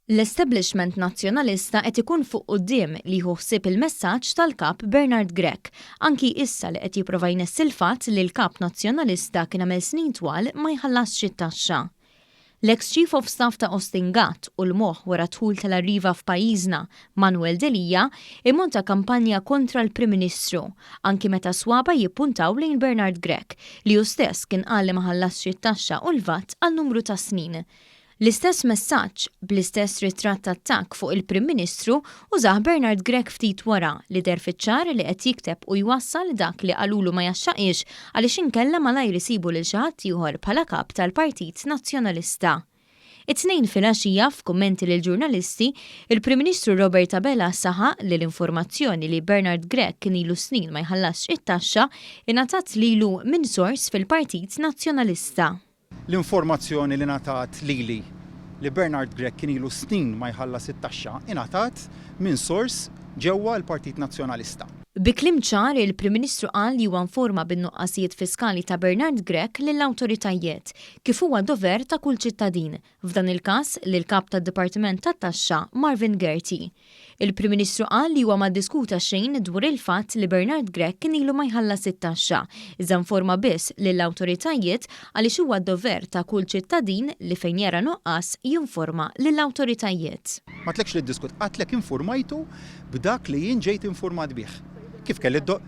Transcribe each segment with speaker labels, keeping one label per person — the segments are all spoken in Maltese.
Speaker 1: L-establishment Nazzjonalista qed ikun fuq quddiem li jieħu ħsieb il-messaġġ tal-Kap Bernard Grech, anki issa li qed jipprova jnessi l-fatt li l-Kap Nazzjonalista kien għamel snin twal ma jħallasx it-taxxa. L-eks Chief of Staff ta' Austin Gatt u l-moħħ wara d-dħul tal-Arriva f'pajjiżna, Manuel Delia, immonta kampanja kontra l-Prim Ministru, anki meta swaba jippuntaw lejn Bernard Grech, li hu stess kien qal li ma ħallasx it-taxxa u l-VAT għal numru ta' snin. L-istess messaġġ, bl-istess ritratt attakk fuq il-Prim Ministru, użah Bernard Grech ftit wara li deher fiċ-ċar li qed jikteb u jwassal dak li qalulu ma jgħaxxaqhiex għaliex inkella malajr isibu lil xi ħadd ieħor bħala Kap tal-Partit Nazzjonalista. It-Tnejn filgħaxija, f'kummenti lill-ġurnalisti, il-Prim Ministru Robert Abela saħaq li l-informazzjoni li Bernard Grech kien ilu snin ma jħallasx it-taxxa ingħatat lilu minn sors fil-Partit Nazzjonalista.
Speaker 2: L-informazzjoni li ngħatat lili li Bernard Grech kien ilu snin ma jħallas it-taxxa ingħatat minn sors ġewwa l-Partit Nazzjonalista.
Speaker 1: Bi kliem ċar, il-Prim Ministru qal li huwa nforma bin-nuqqasijiet fiskali ta' Bernard Grech lill-awtoritajiet, kif huwa dover ta' kull ċittadin, f'dan il-każ lill-Kap tad-Dipartiment tat-Taxxa Marvin Gaerty. Il-Prim Ministru qal li huwa ma ddiskuta xejn dwar il-fatt li Bernard Grech kien ilu ma jħallas it-taxxa, iżda nforma biss lill-awtoritajiet għaliex huwa d-dover ta' kull ċittadin li fejn jara nuqqas jinforma lill-awtoritajiet.
Speaker 2: M'għadtlekx li ddiskut, għadtlek infurmajtu b'dak li jien ġejt infurmat bih. Kif kelli d-do.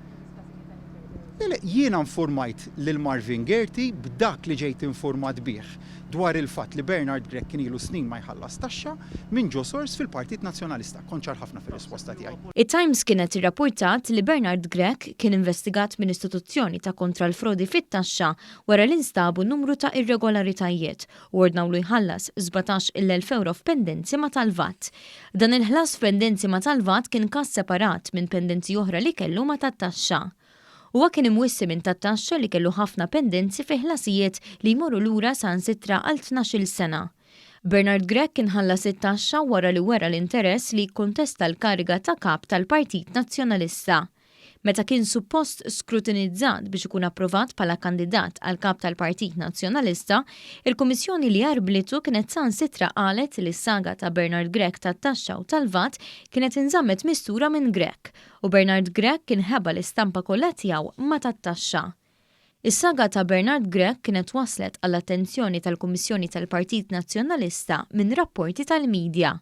Speaker 2: Le, le, jiena nfurmajt lil Marvin Gaerty b'dak li ġejt infurmat bih dwar il-fatt li Bernard Grech kien ilu snin ma jħallas taxxa minn ġo sors fil-Partit Nazzjonalista. Kont ċar ħafna fir-risposta tiegħi.
Speaker 1: It-Times kienet irrappurtat li Bernard Grech kien investigat minn istituzzjoni ta' kontra l-frodi fit-taxxa wara li nstabu numru ta' irregolaritajiet u ordnawlu jħallas 17,000 ewro f'pendenzi ma' tal-VAT. Dan il-ħlas f'pendenzi ma' tal-VAT kien każ separat minn pendenzi oħra li kellu ma' tat-taxxa. Huwa kien imwissi minn tat-taxxa li kellu ħafna pendenzi fi ħlasijiet li jmorru lura saħansitra għal 12-il sena. Bernard Grech kien ħallas it-taxxa wara li wera l-interess li jikkontesta l-kariga ta' Kap tal-Partit Nazzjonalista. Meta kien suppost skrutinizzat biex ikun approvat bħala kandidat għal Kap tal-Partit Nazzjonalista, il-Kummissjoni li għarblitu kienet saħansitra qalet li s-saga ta' Bernard Grech tat-taxxa u tal-VAT kienet inżammet mistura minn Grech u Bernard Grech kien ħeba l-istampa kollha tiegħu ma' tat-taxxa. Is-saga ta' Bernard Grech kienet waslet għall-attenzjoni tal-Kummissjoni tal-Partit Nazzjonalista minn rapporti tal-media.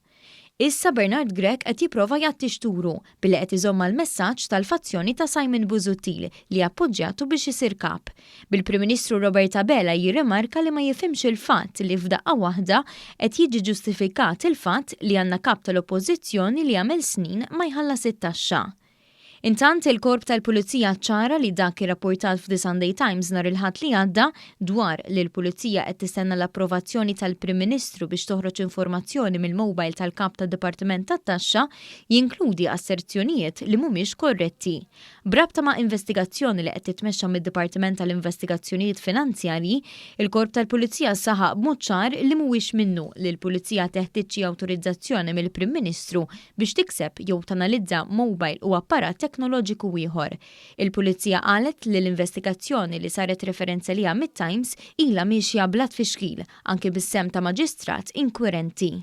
Speaker 1: Issa Bernard Grech qed jipprova jgħatti xturu billi qed iżomm mal-messaġġ tal-fazzjoni ta' Simon Busuttil li appoġġjatu biex isir Kap. Bil-Prim Ministru Robert Abela jirrimarka li ma jifhimx il-fatt li f'daqqa waħda qed jiġi ġustifikat il-fatt li għandna Kap tal-Oppożizzjoni li għamel snin ma jħallas it-taxxa. Intant, il-Korp tal-Pulizija ċċara li dak irrappurtat f'The Sunday Times nhar il-Ħadd li għadda dwar li l-Pulizija qed tistenna l-approvazzjoni tal-Prim Ministru biex toħroġ informazzjoni mill-mobile tal-Kap tad-Dipartiment tat-Taxxa jinkludi asserzjonijiet li mhumiex korretti. B'rabta ma' investigazzjoni li qed titmexxa mid-Dipartiment tal-Investigazzjonijiet Finanzjarji, il-Korp tal-Pulizija saħaq b'mod ċar li mhuwiex minnu li l-Pulizija teħtieġ xi awtorizzazzjoni mill-Prim Ministru biex tikseb jew tanalizza mobile u apparat teknoloġiku ieħor. Il-Pulizija qalet li l-investigazzjoni li saret referenza liha mit-Times ilha miexja bla tfixkil, anki bis-sehem ta' maġistrat inkwirenti.